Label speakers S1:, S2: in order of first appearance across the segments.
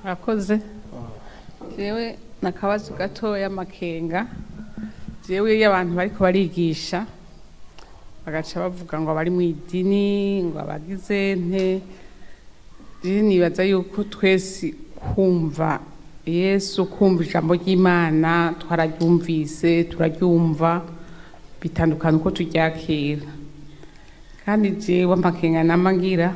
S1: Murakoze. Jewe nakabazo gatoya makenga. Jewe iyo abantu bariko barigisha bagaca bavuga ngo abari mu idini, ngo abagize nte, jewe nibaza yuko twese kumva Yesu, kumva ijambo ry'Imana, twararyumvise, turaryumva, bitandukana uko turyakira. Kandi jewe amakenga nama ngira,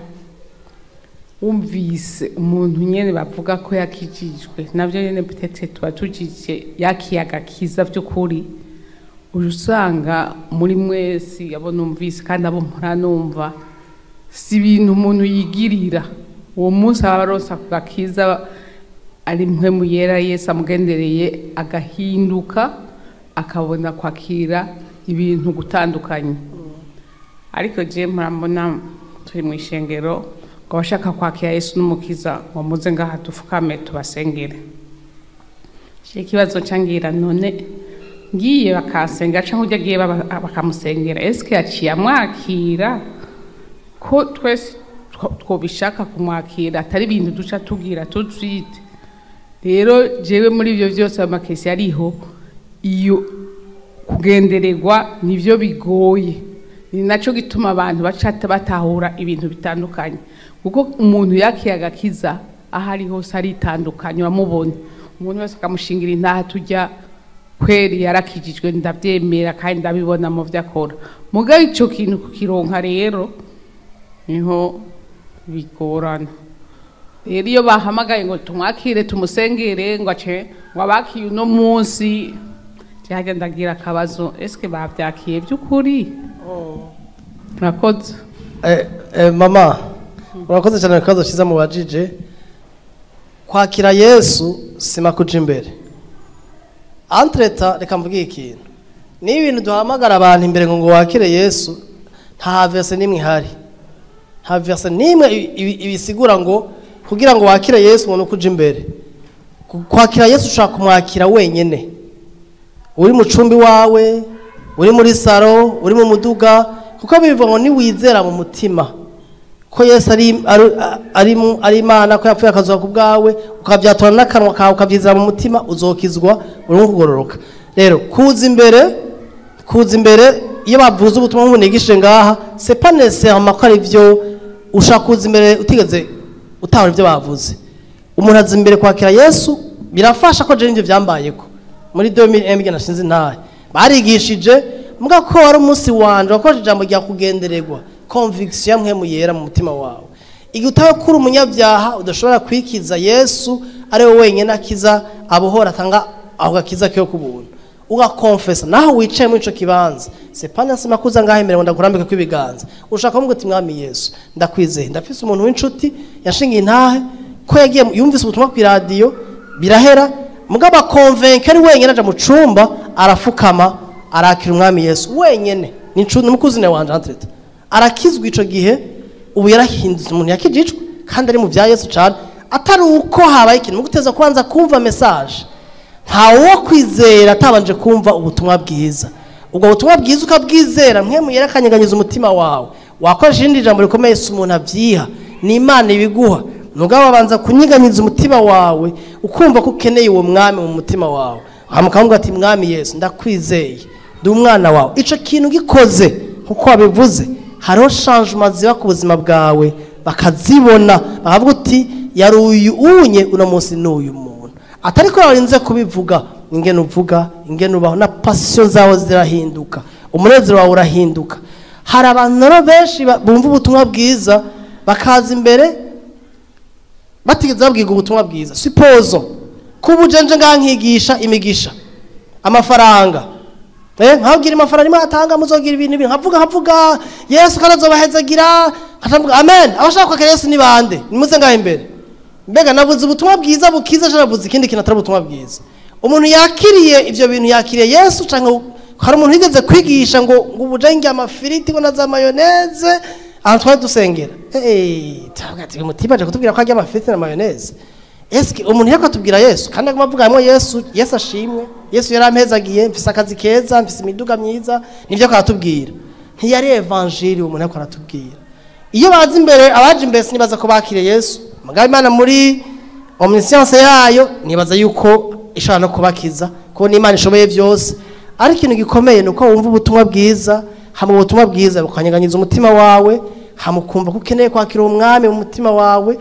S1: wumvise umuntu nyene bavuga ko yakijijwe, navyo nyene peut-être tuba tujije yakiye agakiza vy'ukuri, uje usanga muri mwese abo numvise kandi abo mpora, si ibintu umuntu yigirira. Uwo munsi aba aronse ako gakiza, ari Mpwemu Yera, Yesu amugendereye, agahinduka, akabona kwakira ibintu gutandukanye. Ariko je murambona turi mu ishengero, ngo abashaka kwakira Yesu n'umukiza ngo muze ngaha dufukame tubasengere. Je ikibazo cangira, none ngiye bakasenga canke urya agiye bakamusengera, eske yaciye amwakira? Ko twese twobishaka kumwakira, atari ibintu duca tugira tutwite. Rero jewe muri ivyo vyose amakesi ariho, iyo kugendererwa nivyo bigoye. Ni naco gituma abantu baca batahura ibintu bitandukanye, kuko umuntu yakiye agakiza aho ari hose aritandukanye. Wamubona umuntu wese akamushingira intaha, tujya kweri yarakijijwe, ndavyemera kandi ndabibona mu vyo akora. Mugabo ico kintu kukironka rero niho bigorana. Rero iyo bahamagaye ngo tumwakire, tumusengere, ngo ace ngo abakiye uno munsi, cyajya ndagira akabazo: eske bavyakiye by'ukuri? Murakoze.
S2: Mama, urakoze cyane ku kibazo cyiza mubajije. Kwakira Yesu sima kuja imbere. Entre-temps, reka mvuge ikintu: niba ibintu duhamagara abantu imbere ngo wakire Yesu, nta verset n'imwe ihari, nta verset n'imwe ibisigura ngo kugira ngo wakire Yesu ngo nuko uja imbere. Kwakira Yesu ushobora kumwakira wenyene, uri mu cumbi wawe, uri muri salon, uri mu muduga, kuko bivuga ngo niwizera mu mutima ko Yesu ari Imana, ko yapfuye akazuka ku bwawe, ukabyatura n'akanwa kawe, ukabyizera mu mutima, uzokizwa, uri kugororoka. Rero kuza imbere iyo bavuze ubutumwa nk'ubu ngaha, c'est pas nécessairement ko ari byo. Ushaka kuza imbere utigeze utahura ibyo bavuze. Umuntu aza imbere kwakira Yesu birafasha, ko je nivyo vyambayeko muri 2001 bigena nashinze intahe, barigishije mbwa ko wari umunsi wanje wakoresheje ijambo rya kugendererwa, conviction ya Mpwemu Yera mu mutima wawe, igihe utawe kuri umunyabyaha udashobora kwikiza. Yesu ari we wenyine akiza, abohora, atanga aho gakiza kiyo kubuntu. Ugakonfesa naho wicaye muri ico kibanza, c'est pas nécessaire kuza ngaho imbere ngo ndakurambike kw'ibiganza. Ushaka kuvuga uti: "Mwami Yesu, ndakwizeye, ndafise umuntu w'inshuti yashingiye intahe ko yagiye yumvise ubutumwa ku iradiyo, birahera." Mugabo akonvenka ari wenyine, aja mu cumba, arafukama, arakira Umwami Yesu wenyene. Ni inshuti n'umukuzine wanje. Entre-temps arakizwa. Ico gihe ubu yarahindutse umuntu yakijijwe kandi ari mu bya Yesu cane, atari uko habaye ikintu mu guteza kubanza kumva message. Ntawe wo kwizera atabanje kumva ubutumwa bwiza. Ubwo butumwa bwiza ukabwizera, Mpwemu Yera akanyeganyiza umutima wawe. Wakoresha irindi jambo rikomeye: si umuntu abyiha, ni Imana ibiguha. Mugabo abanza kunyiganyiza umutima wawe, ukumva ko ukeneye uwo mwami mu mutima wawe, hama ukamubwira ati: "Mwami Yesu, ndakwizeye, ndi umwana wawe." Ico kintu gikoze nkuko wabivuze, hariho changement ziba ku buzima bwawe, bakazibona, bakavuga uti: "Yari uyu unye, uno munsi ni uyu muntu." Atari ko warinze kubivuga, ingene uvuga, ingene ubaho, na passion zawe zirahinduka, umunezero wawe urahinduka. Hari abantu rero benshi bumva ubutumwa bwiza, bakaza imbere batigeze babwirwa ubutumwa bwiza. Supposons kuba ujenje ngaha nkigisha imigisha, amafaranga, nkabwira amafaranga nimwe atanga muzogira ibintu ibi, nkavuga Yesu kandi azobahezagira, nkavuga: "Amen, abashaka kwakira Yesu ni bande? Nimuze ngaha imbere." Mbega navuze ubutumwa bwiza bukiza, cyangwa navuze ikindi kintu atari ubutumwa bwiza? Umuntu yakiriye ivyo bintu yakiriye Yesu, canke hari umuntu yigeze kwigisha ngo ubujenge amafiriti, ngo na za mayonnaise ahantu twari dusengera? Turavuga ati: "Umutima aje kutubwira ko arya amafiriti na mayonnaise." Eske umuntu yariko atubwira Yesu kandi aguma avuga hamwe Yesu, "Yesu ashimwe, Yesu yarampezagiye, mfise akazi keza, mfise imiduga myiza," nivyo aratubwira? Ntiyari évangile uwo muntu ariko aratubwira. Iyo baza imbere, abaje imbere sinibaza ko bakiriye Yesu. Mugabo Imana muri Omniscience yayo nibaza yuko ishobora no kubakiza, kuko n'Imana ishoboye byose. Ariko ikintu gikomeye ni uko wumva ubutumwa bwiza, hama ubutumwa bwiza bukanyeganyiza umutima wawe, hama ukumva ko ukeneye kwakira umwami mu mutima wawe.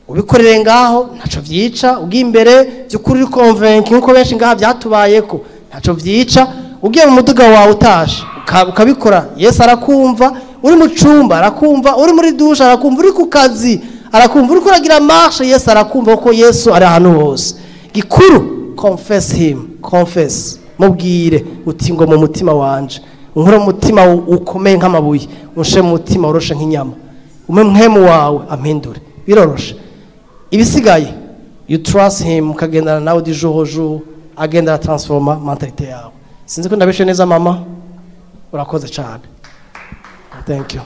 S2: Ubikorere ngaho, ntaco vyica. Ugiye imbere by'ukuri uri convaincu, nkuko benshi ngaha byatubayeko, ntaco vyica. Ugiye mu muduga wawe utashe ukabikora, Yesu arakumva. Uri mu cumba arakumva, uri muri douche arakumva, uri ku kazi arakumva, uri kuragira marche Yesu arakumva, kuko Yesu ari ahantu hose. Gikuru, confess him, confess, mubwire uti: "Ngo mu mutima wanje unkure mu mutima ukomeye nk'amabuye, unshe mu mutima woroshe nk'inyama, umpe mpwemu wawe ampindure." Biroroshe. Ibisigaye, you trust him, ukagendana nawe du jour au jour, agenda aratransforma mentalité yawe. Sinzi ko ndabishe neza. Mama, urakoze cyane, thank you.